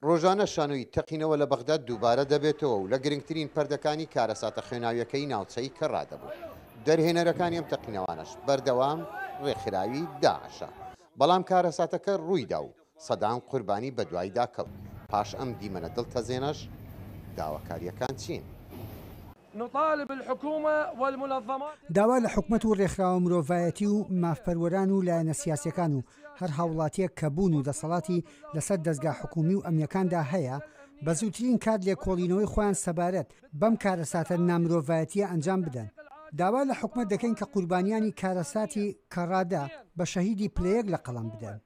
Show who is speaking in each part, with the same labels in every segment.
Speaker 1: ڕۆژانە شانۆی تەقینەوە لە بەغدا دووبارە دەبێتەوە و لە گرنگترین پەردەکانی کارەساتە خوێناویەکەی ناوچەی کەڕادە بوو. دەرهێنەرەکانی ئەم تەقینەوانەش بەردەوام ڕێکخراوی داعشە. بەڵام کارەساتەکە ڕوویدا و سەدان قوربانی بەدوایدا کەوت. پاش ئەم دیمەنە دڵتەزێنەش داواکارییەکان چین؟
Speaker 2: نطالب الحکومە والمنظمات.
Speaker 3: داوا لە حکومەت و رێکخراوە مرۆڤایەتی و مافپەروەران و لایەنە سیاسیەکان و هەر هاوڵاتیەک کە بوون و دەسەڵاتی لەسەر دەزگا حکومی و ئەمنیەکاندا هەیە بە زووترین کات لێکۆڵینەوەی خۆیان سەبارەت بەم کارەساتە نامرۆڤایەتیە ئەنجام بدەن. داوا لە حکومەت دەکەین کە قوربانیانی کارەساتی کەڕادە بە شەهیدی پلە یەک لە قەڵەم بدەن.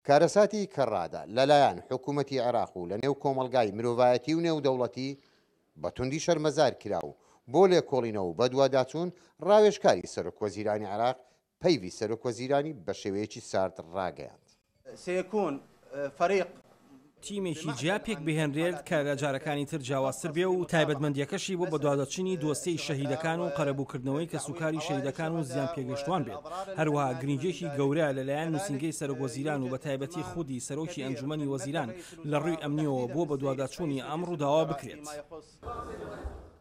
Speaker 1: کارەساتی کەڕادە لەلایەن حکومەتی عێراق و لەنێو کۆمەڵگای مرۆڤایەتی و نێودەوڵەتی بە توندی شەرمەزار کرا و بۆ لێکۆڵینەوە و بەدواداچوون ڕاوێژکاری سەرۆکوەزیرانی عێراق پەیڤی سەرۆکوەزیرانی بە شێوەیەکی سارد ڕاگەیاند.
Speaker 4: سيكون فريق.
Speaker 5: تیمێکی جیا پێکبهێنرێت کە لە جارەکانی تر جیاوازتر بێ و تایبەتمەندییەکەشی بۆ بەدواداچوونی دۆسیەی شەهیدەکان و قەرەبووکردنەوەی کەسوکاری شەهیدەکان و زیانپێگەیشتووان بێت، هەروەها گرنگییەکی گەورە لەلایەن نووسینگەی سەرۆکوەزیران و بەتایبەتی خودی سەرۆکی ئەنجوومەنی وەزیران لە ڕووی ئەمنییەوە بۆ بەدواداچوونی ئەم ڕووداوە بکرێت.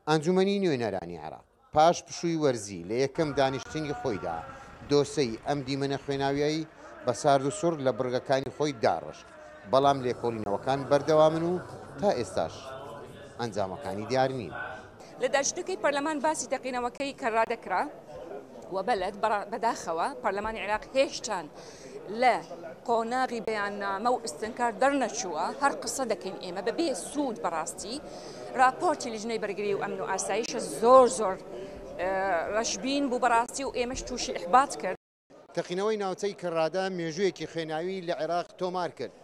Speaker 1: ئەنجوومەنی نوێنەرانی عێراق پاش پشووی وەرزی لە یەکەم دانیشتنی خۆیدا دۆسێی ئەم دیمەنە خوێناوییەی بە سارد و سڕ لە بڕگەکانی خۆی داڕشت، بەڵام لێکۆڵینەوەکان بەردەوامن و تا ئێستاش ئەنجامەکانی دیار نین.
Speaker 6: لە دانیشتنەکەی پەرلەمان باسی تەقینەوەکەی کەرادە کرا و بەلەد بەداخەوە پەرلەمانی عێراق هێشتان لە قۆناغی بەیاننامە و ئستنکار دەرنەچووە، هەر قسە دەکەین ئێمە بەبێ سوود بەڕاستی راپۆرتی لیژنەی بەرگری و ئەمن و ئاسایشە زۆر زۆر ڕەشبین بوو بەڕاستی و ئێمەش تووشی ئیحبات کرد.
Speaker 1: تەقینەوەی ناوچەی کەڕادە مێژوویەکی خوێناوی لە عێراق تۆمار کرد،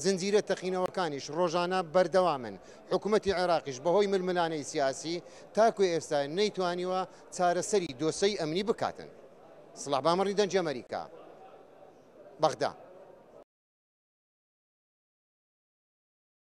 Speaker 1: زنجیرە تەقینەوەکانیش ڕۆژانە بەردەوامن، حکومەتی عێراقیش بەهۆی ململانێی سیاسی تاکو ئێستا نەیتوانیوە چارەسەری دۆسێی ئەمنی بکاتن. سڵاح بامەڕی دەنگی ئەمەریکا، بەغدا.